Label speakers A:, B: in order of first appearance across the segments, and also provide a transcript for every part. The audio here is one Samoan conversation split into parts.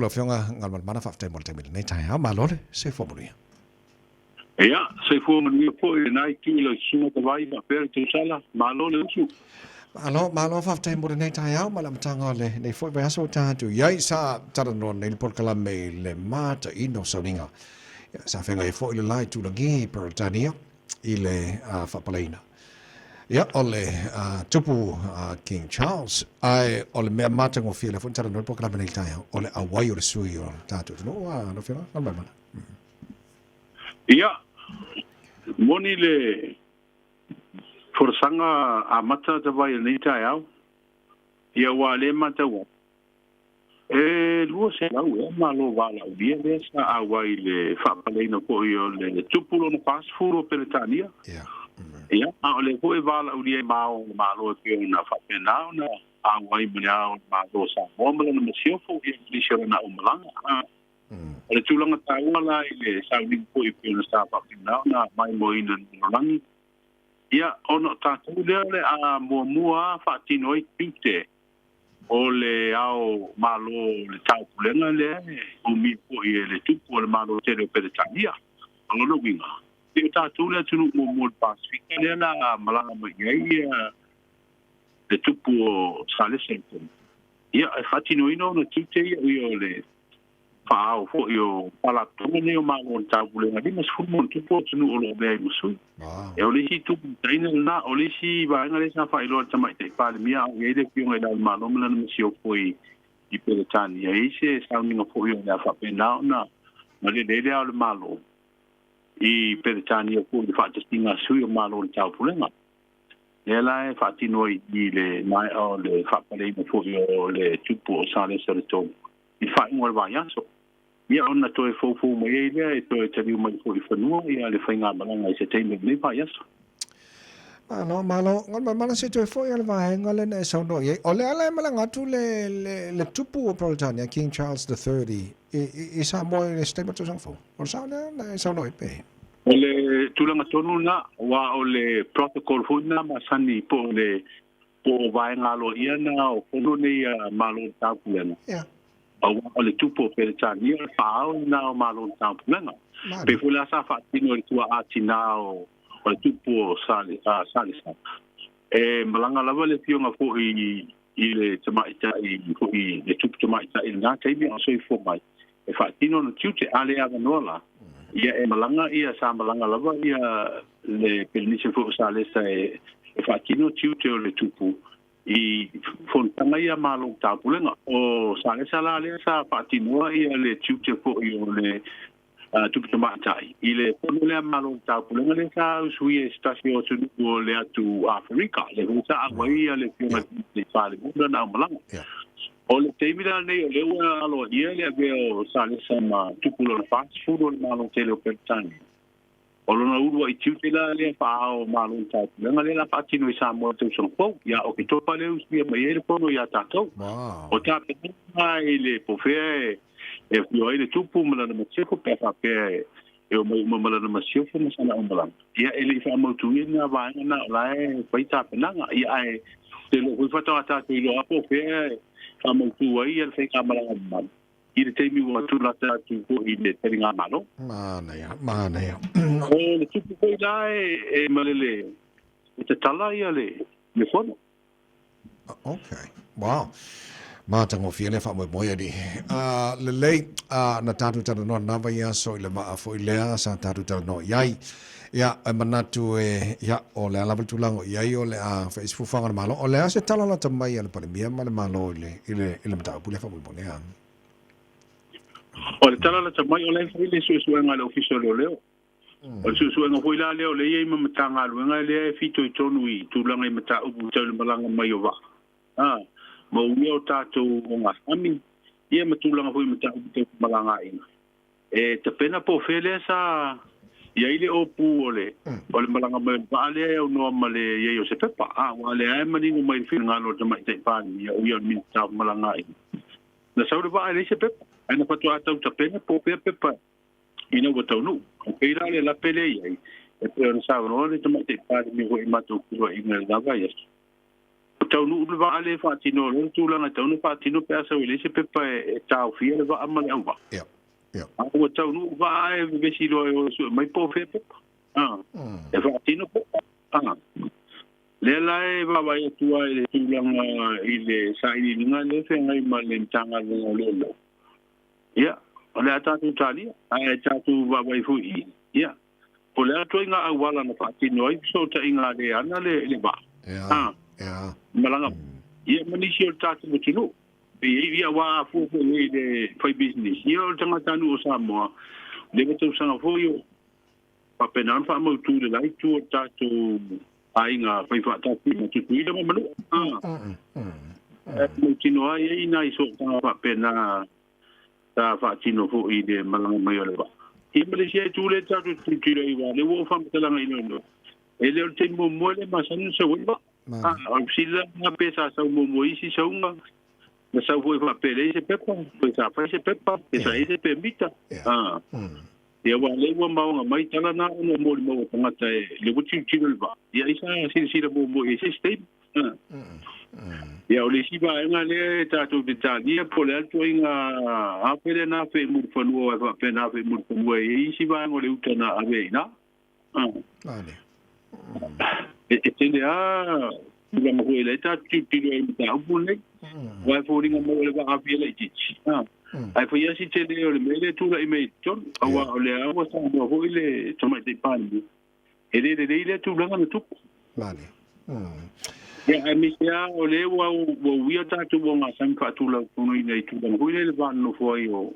A: Lau Afioga Galumalemana, faafetai mo le taimi i lenei taeao. Malo le soifua manuia.
B: Ia, soifua manuia foi i lena itu i lau susuga Tavai faapea le tausala. Malo le usu.
A: Malo, malo faafetai mo lenei taeao ma le amataga o lenei foi vaiaso ua tatou i ai. Sa talanoa nei le polokalame i le mataino o sauniga. Ia, sa feagai ai foi le la i Tulagi i Peretania i le faapaleina. Ia, o le tupu King Charles, ae o le mea matagofie lea foi na talanoa le polokalame nei i le taeao, o le auai o le sui o le tatou atunuu, lau Afioga Galumalemana.
B: Ia, moni le folasaga amata tavai o lenei taeao, ia ua le matau atu, e 200 ea Malo valaaulia lea sa auai i le faapaleina foi o le tupu lona 40 o Peretania. Ia, a o lea foi e valaaulia i mao o le Malo e pei ona faapena ona auai ma le Ao o le Malo o Samoa ma lana Masiofo, ia ma nisi o lana aumalaga. O le tulaga taua la i le sauniga foi e pei ona sa faapena ona maimoaina e le lalolagi, ia, ona o tatou lea o le a muamua faatino ai tiute o le ao Malo o le Taupulega lea e umia foi e le tupu o le Malo tele o Peretania. O lona uiga, e o tatou le atunuu muamua o le Pasefika lea la malaga mai i ai ia le tupu o Salesa i totonu. Ia, e faatinoina ona tiute ia ia o le faaao foi o Faalapotopotoga nei o Malo o le Taupulega 50 ma ona tupu atunuu o lo o avea ai ma sui. E o le isi itu taina lena, o le isi vaega lea sa faailoa e le Tamaitai Palemia a o i ai le Afioga i Le Ao o le Malo ma lana masiofo i Peretania, e i ai se sauniga foi o le a faapena ona malele ai le Ao o le Malo i Peretania foi i le faatasiga a sui o Malo o le Taupulega. Lea la e faatino ai i le maea o le faapaleina foi o le tupu o Salesa o le Tolu i le faaiuga o le vaiaso. Ia ona toe foufou mai ai lea e toe taliu mai foi i fanua ia le faigamalaga i se taimi o lenei vaiaso.
A: Malo, malo. Galumalemana se toe foi a le vaega lea na e saunoa i ai. O le ala e malaga atu le, le, le tupu o Peretania, King Charles III, i, i, i Samoa i le se taimi o le tausaga fou. O le sao lea na e saunoa i pe?
B: O le tulaga tonu lena, aua o le protocol foi lena masani po o le po o vaega aloaia na o fono nei a Malo o le Taupulega.
A: Yeah.
B: Aua o le tupu o Peretania, o le faaao lena o Malo o le Taupulega. Pei foi la sa faatino e le tuaa tinā o le tupu o Salesa. E malaga lava le afioga foi i le tamaitai foi le tupu tamaitai i lena taimi a o soifua mai e faatino ona tiute. A le avanoa la, ia e malaga ia sa malaga lava ia le Pelenise foi o Salesa e faatino tiute o le tupu i fonotaga ia a Malo o Taupulega. O Salesa la lea sa faatinoa ia le tiute foi o le tupu tamaitai i le fono lea a Malo o Taupulega lea sa usuia i se tasi o atunuu o le atu Aferika, lea foi sa auai ia le Afioga i le Palemia ma lana aumalaga. O le taimi la lenei o lea ua aloaia le avea o Salesa ma tupu lona 40 o le Malo tele o Peretania. O lona uluai tiute la lea faaao Malo o le Taupulega lea la faatino i Samoa i le tausaga fou. Ia, o ke topa lea usuia mai ai le fono iā tatou. O tapenaga i le po fea e afio ai le tupu ma lana masiofo pe a faapea e omai uma ma lana masiofo ma sana aumalaga. Ia, e le i faamautuina lena vaega na o la e fai tapenaga. Ia, ae te iloa foi faatoa tatou iloa po o fea e faamautu ai le faigamalaga mamalu i le taimi ua tulata atu foi i le taligamalo.
A: Manaia, manaia.
B: O le tupu foi la e malele e tatala ia le fono.
A: Okay. Wow. Matagofie lea faamoemoe alii. Lelei, na tatou talanoa lena vaiaso i le vaa foi lea sa tatou talanoa i ai. Ia, e manatu e, ia, o le a lava le tulaga o i ai o le a fai se fuafuaga a le Malo. O le a se tala lata mai a le Palemia ma le Malo i le, i le, i le mataupu lea faamolemole a?
B: O le tala lata mai, o la e fai le suesuega a le Ofisa o Leoleo. O le suesuega foi la lea o lea e i ai ma Matagaluega lea e fitoitonu i tulaga i mataupu tau le malaga mai o vaa, a, ma uia o tatou ogasami, ia ma tulaga foi i mataupu tau femalagaaiga. E tapena po o fea lea sa i ai le ōpū o le, o le malaga mai o le vaa lea e aunoa ma le i ai o se pepa, a, aua o lea lava e manino mai i le finagalo o le Tamaitai Palemia, o ia o le Minisita o Femalagaaiga. Na sau le vaa e leai se pepa, ae na faatoa tau tapena po o fea pepa ina ua taunuu. E pei la le lape lea i ai, e pei ona saunoa le Tamaitai Palemia foi i matou feiloaiga i le la vaiaso. Taunuu le vaa le faatino le tulaga tau na faatino pe a sau i le isi pepa e taofia le vaa ma le auvaa. A ua taunuu vaa e vevesi loa e o e sue mai po o fea pepa. E faatino pepa. Lea la e vaavaai atu ai i le tulaga i le sailiiliga lea e feagai ma le Matagaluega o Leoleo. Ia, o le a tatou talia, ae tatou vaavaai foi i i. Ia, po o le a ituaiga auala na faatino ai fesootaiga a le ana le vaa. Malaga ia ma nisi o le tatou atunuu. E i ai, ia, aua a fua foi i ai i le fai pisinisi, ia o le tagatanuu o Samoa, leva tausaga foi o faapena ona faamautu i le la itu o le tatou aiga faifaatasi ma Tutuila ma Manua. E mautinoa ai ai nai sootaga faapena sa faatino foi i le malaga mai o le vaa. Ia ma le isi itu lea tatou te tilotilo i ai, aua o lea ua ou faamatalaga i lalo, e le o le taimi muamua lea e masani ona sau ai le vaa. O le fesili la lena pe sa sau muamua i isi sauga, na sau foi faapea e leai se pepa, pe sa fai se pepa, pe sa i ai se pemita. Ia aua o lea ua maoga mai tala na ona o molimau a tagata e lea ua tilotilo i le vaa, ia ai sa silasila muamua i ai se isi taimi. Ia o le isi vaega lea e tatou te talia po o le a le ituaiga afe lea na afe i Mulifanua aua e faapea na afe i Mulifanua e i ai isi vaega o le uta na ave ai i ina. E tele lava tulaga foi lea e tatou tilotilo ai i le mataupu lenei. Aua e foliga mai o le vaa aafia laitiiti. Ae fai lava si tele o le mea lea e tulai mai i totonu, aua o lea ua saunoa foi le Tamaitai Palemia, e le lelei lea tulaga na tupu. Ia, aemaise lava o lea ua uia tatou ogasami faatulafonoina i tulaga foi lea i le va nonofo ai o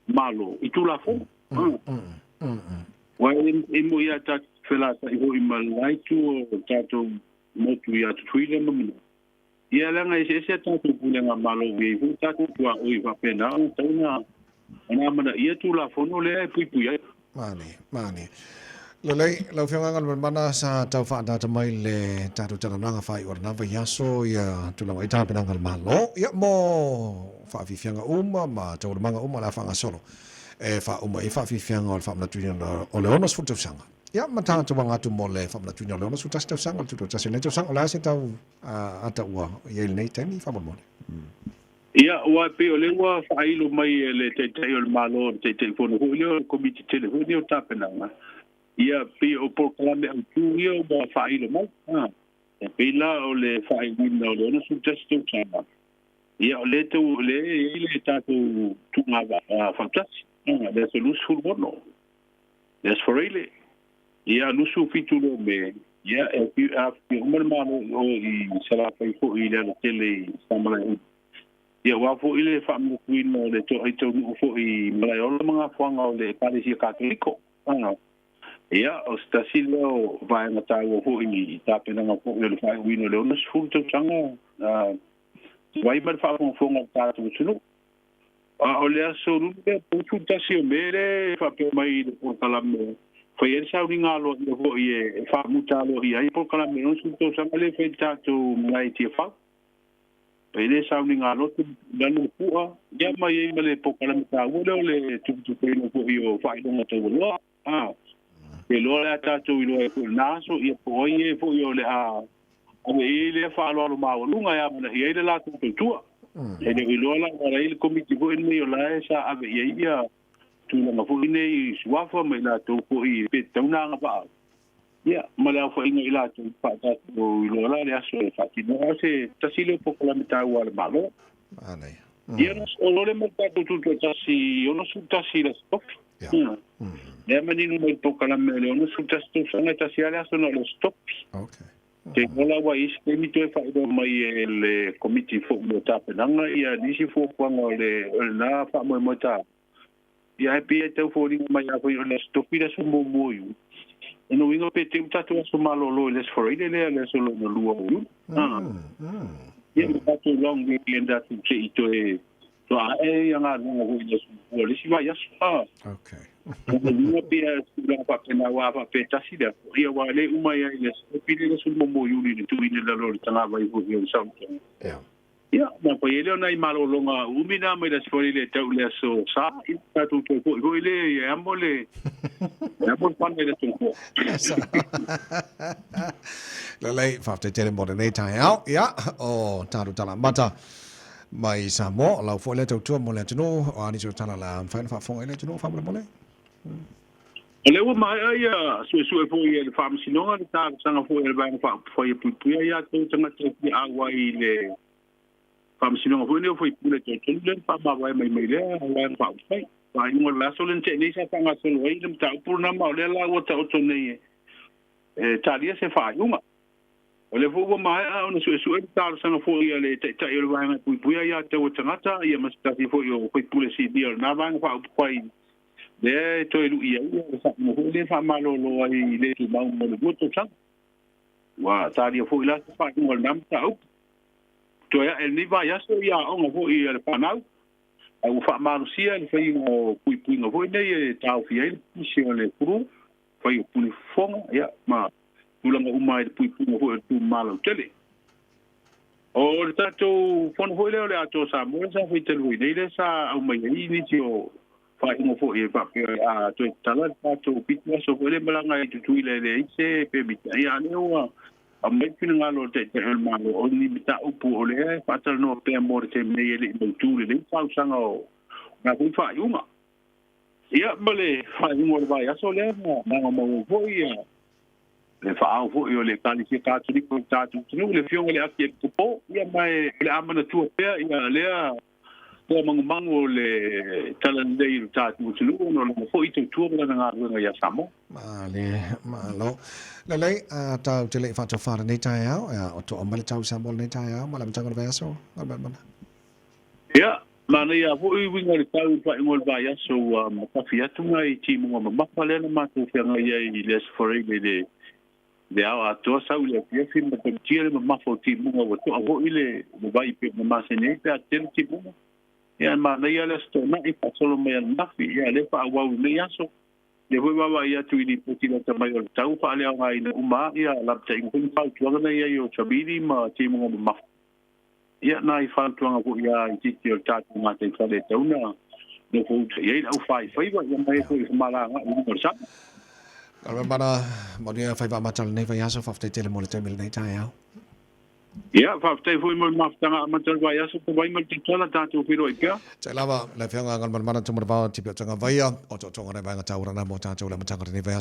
B: Malo i Tulafono. Aua e moni lava tatou te felatai foi ma le la itu o tatou motu ia Tutuila ma Manua. Ia leaga e eseese a tatou pulega Malo ua i ai foi tatou tuaoi faapena ona tatau ona amanaia Tulafono lea e puipui ai.
A: Mani, mani. Lelei, lau Afioga Galumalemana sa tau faaataata mai le tatou talanoaga faaiu o lena vaiaso ia tulaga i tapenaga a le Malo ia mo faafiafiaga uma ma taualumaga uma o le a faagasolo e faauma ai faafiafiaga o le faamanatuina o le 60 tausaga. Ia ma tatou aga atu mo le faamanatuina o le 61 tausaga o le Tutoatasi o lenei tausaga. O le a se tau ata ua i ai i lenei taimi faamolemole?
B: Ia, aua e pei o lea ua faailo mai e le Taitai o le Malo, le Taitaifono foi lea o le Komiti tele foi lea o tapenaga, ia, pei o polokalame autu ia ua faailo mai. E pei la o le faaiuina o le 61 tausaga, ia, o lea tau, o lea e i ai le tatou tuuga fautasi, le aso 26, le Aso Faraile, ia, 27 loa o Me, ia, e afifio uma le Malo i o i Salafai foi i le alatele i Samalaeulu. Ia, aua foi le faamanatuina o le toai taunuu foi i Malaeola ma Gafoaga o le Ekalesia Katoliko. Ia, o se tasi lea o vaega taua foi i tapenaga foi o le faaiuina o le 60 tausaga vai ma le faafogafoga a le tatou atunuu. A o le aso Lulu lea, 31 o Me lea e faapea mai i le polokalame, fai ai le sauniga aloaia foi e faamuta aloaia ai polokalame o le 60 tausaga lea e fai i le tatou malae i Tiafau. E le sauniga lotu i lalo le pu'a, ia ma i ai ma le polokalame taua lea o le tupetupeina foi o faailoga taualoa. A, e iloa le a tatou iloa ai foi i lena aso, ia po o ai ē foi o le a ave i ai lea faaaloalo maualuga e amanaia ai le latou tautua. E le o iloa la ua i ai le komiti foi lenei o la e sa ave i ai ia tulaga foi nei i suafa ma i latou foi pe tatau ona agavaa. Ia, ma le aofaiga o i latou i faatatou iloa la le aso e faatino ai. O se tasi lea o polokalame taua a le Malo.
A: Manaia.
B: Ia, o lo le ma le tatou tutoatasi 61 i le Aso Tofi.
A: Ia.
B: Lea manino mai le polokalame o le 61 tausaga e tasi lava le aso na o le Aso Tofi.
A: Okay.
B: Te iloa la ua i ai se taimi toe faailoa mai e le Komiti foi mo tapenaga ia nisi fuafuaga o le o lena faamoemoe taua. Ia ae pei e tau foliga mai afai o le Aso Tofi le aso muamua o Iuni. O lona uiga pe te i ua tatou aso malolo i le Aso Faraile lea, le aso lona lua o Iuni. Ia ma tatou long weekend atu se i toe ae ia galuega foi i le aso muamua o le isi vaiaso.
A: Okay.
B: O lona uiga pei e tulaga faapena aua a faapea e tasi le aso, ia aua e le uma ai lava i le Aso Tofi le aso muamua o Iuni i le tuuina i lalo o le tagavai foi o le saolotoga.
A: Ia.
B: Ia, ona fai ai lea o nai malologa umi na mai le Aso Faraile e tau i le Aso Sa, ia tatou toe foi foi lea e amo le e amo le fana i le Aso Gafua.
A: Lelei, faafetai tele mo lenei taeao. Ia, o tatou tala amata mai Samoa, o lau foi lea tautua mo le atunuu, o a nisi o tala o le a mafai ona faafofoga i le atunuu faamolemole.
B: O lea ua maea ia suesue foi e le Faamasinoga le talosaga foi a le Vaega Faaupufai e puipuia ia te tagata e fia auai i le Faamasinoga foi lenei o Faipule 33 lea na faamavae mai mai lea Vaega Faaupufai. Faaiuga o le vaiaso lea na tea nei sa faagasolo ai le mataupu lena ma o lea la ua taoto nei e talia se faaiuga. O lea foi ua maea ona suesue le talosaga foi a le Taitai o le Vaega e Puipuia Aia Tatau a Tagata ia ma se tasi foi o faipule sinia o lena Vaega Faaupufai lea e toe lui ai le faaiuga foi lea e faamalolo ai i le tumau mo le 2 tausaga. Ua talia foi la se faaiuga o lena mataupu. Toe ae i lenei vaiaso ia aoga foi a le fanau, ae ua faamalosia le faiga o puipuiga foi nei e taofia ai le pisi o le flu, fai o puni fofoga, ia, ma tulaga uma i le puipuiga foi o le tumama lautele. O le tatou fono foi lea o le Atoa Samoa sa fai talu ai nei lea sa aumai ai nisi o faaiuga foi e faapea a toe tatala le tatou 7 aso foi lea malaga i Tutuila e leai se pemita. Ia a lea ua aumai le finagalo o le Taitai o le Malo o ni mataupu o lea e faatalanoa pea mo le taimi nei e le i mautu lelei tausaga o na foi faaiuga. Ia ma le faaiuga o le vaiaso lea na magamau ai foi ia le faaao foi o le Ekalesia Katoliko o le tatou atunuu, le Afioga i le Akiepikopo, ia ma e o le a manatua pea ia lea toa magumagu o le talalelei o le tatou atunuu ona o lana foi tautua ma lana galuega ia Samoa.
A: Male, malo. Lelei, a tau te le i faatofā lenei taeao, ia, o toa mai le tau i Samoa lenei taeao ma le amataga o le vaiaso, Galumalemana.
B: Ia, manaia foi uiga o le tau i le faaiuga o le vaiaso ua matafi atu nai timuga mamafa lea na matou feagai ai i le Aso Faraile i le le ao atoa sau i le afiafi ma tautia le mamafa o timuga ua toa foi le vai pei ona masani ai pe a tetele timuga. Ia, e manaia le Aso Toonai faasolo mai ananafi, ia lea faaauau i lenei aso. Lea foi vaavaai atu i lipoti lata mai o le tau faaleaogaina uma ia lapataiga foi ma fautuaga na i ai o savili ma timuga mamafa. Ia, nai fautuaga foi a itiiti o le tatou gataifale e tatau ona nofo uta i ai le aufaifaiva, ia ma e foi e femalagaai i luga o le sami.
A: Galuemalemana, manuia faiva amata o lenei vaiaso, faafetai tele mo le taimi i lenei taeao.
B: Ia, faafetai foi mo le mafutaga amata o le vaiaso, te vai ma le tatala, tatou feiloai pea.
A: Tai lava, le Afioga Galumalemana Tumanavao Tipi'o Tagavaia, o tootooga nei vaega taua lana mo tatou i le amataga o lenei vaiaso.